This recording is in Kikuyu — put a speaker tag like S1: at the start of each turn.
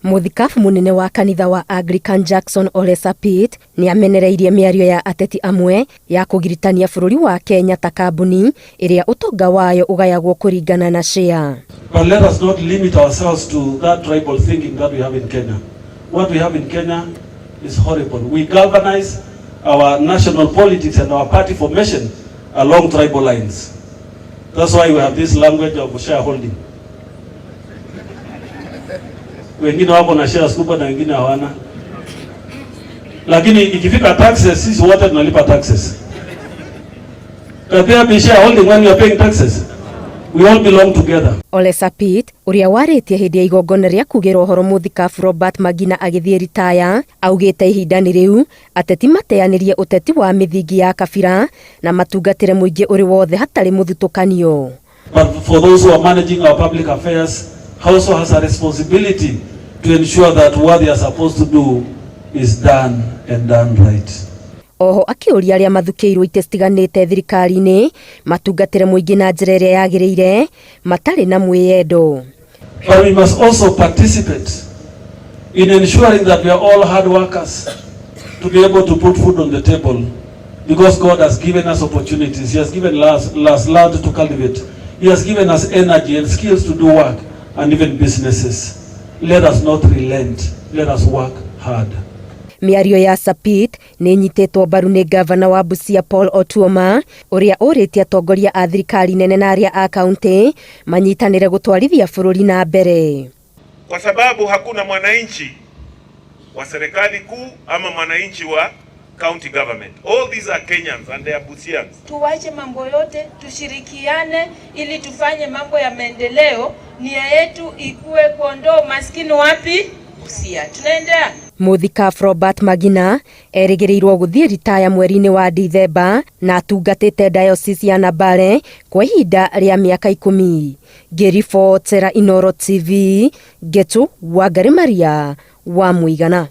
S1: Mũthikabu mũnene wa kanitha wa Anglican Jackson Ole Sapit nĩ amenereirie mĩario ya ateti amwe ya kũgiritania bũrũri wa Kenya ta kambuni ĩrĩa ũtonga wayo ũgayagwo kũringana na share.
S2: But let us not limit ourselves to that tribal thinking that we have in Kenya. What we have in Kenya is horrible. We galvanize our national politics and our party formation along tribal lines. That's why we have this language of shareholding. Wengine wako na shares kubwa na wengine hawana. Lakini ikifika taxes, sisi wote tunalipa taxes. Can there be shareholding when you are paying taxes? We all belong together.
S1: Ole Sapit ũrĩa warĩtie hĩndĩ ya igongona rĩa kugĩra ũhoro mũthikabu Robert Magina agĩthiĩ ritaya augĩte ihinda nĩ rĩu ateti mateanĩrie ũteti wa mĩthingi ya kabira na matungatĩre mũingĩ ũrĩ wothe hatarĩ mũthutũkanio.
S2: But for those who are managing our public affairs, also has a responsibility to ensure that what they are supposed to do is done and done right.
S1: Oho akĩũria arĩa mathukĩirwo itĩ citiganĩte thirikari-inĩ matungatĩre mũingĩ na njĩra ĩrĩa yagĩrĩire matarĩ na mwĩyendo.
S2: But we must also participate in ensuring that we are all hard workers to be able to put food on the table, because God has given us opportunities. He has given us land to cultivate. He has given us energy and skills to do work and even businesses. Let us not relent. Let us work hard.
S1: Mĩario ya Sapit nĩ ĩnyitĩtwo mbaru nĩ ngavana wa Busia Paul Otuoma ũrĩa ũrĩtie atongoria a thirikari nene na arĩa a kaunti manyitanĩre gũtwarithia bũrũri na mbere.
S3: Kwa sababu hakuna mwananchi wa serikali kuu ama mwananchi wa county government. All these are Kenyans and they are Busians.
S4: Tuwache mambo yote, tushirikiane ili tufanye mambo ya maendeleo. Nia yetu ikuwe kuondoa umaskini wapi? Busia. Tunaendea.
S1: Mũthikabu Robert Magina erĩgĩrĩirwo gũthiĩ ritaya mweri-inĩ wa Dithemba na atungatĩte diocese ya Nambale kwa ihinda rĩa mĩaka 10. Ngĩribotera Inooro TV, Ngetu Wangari Maria wa Mũigana.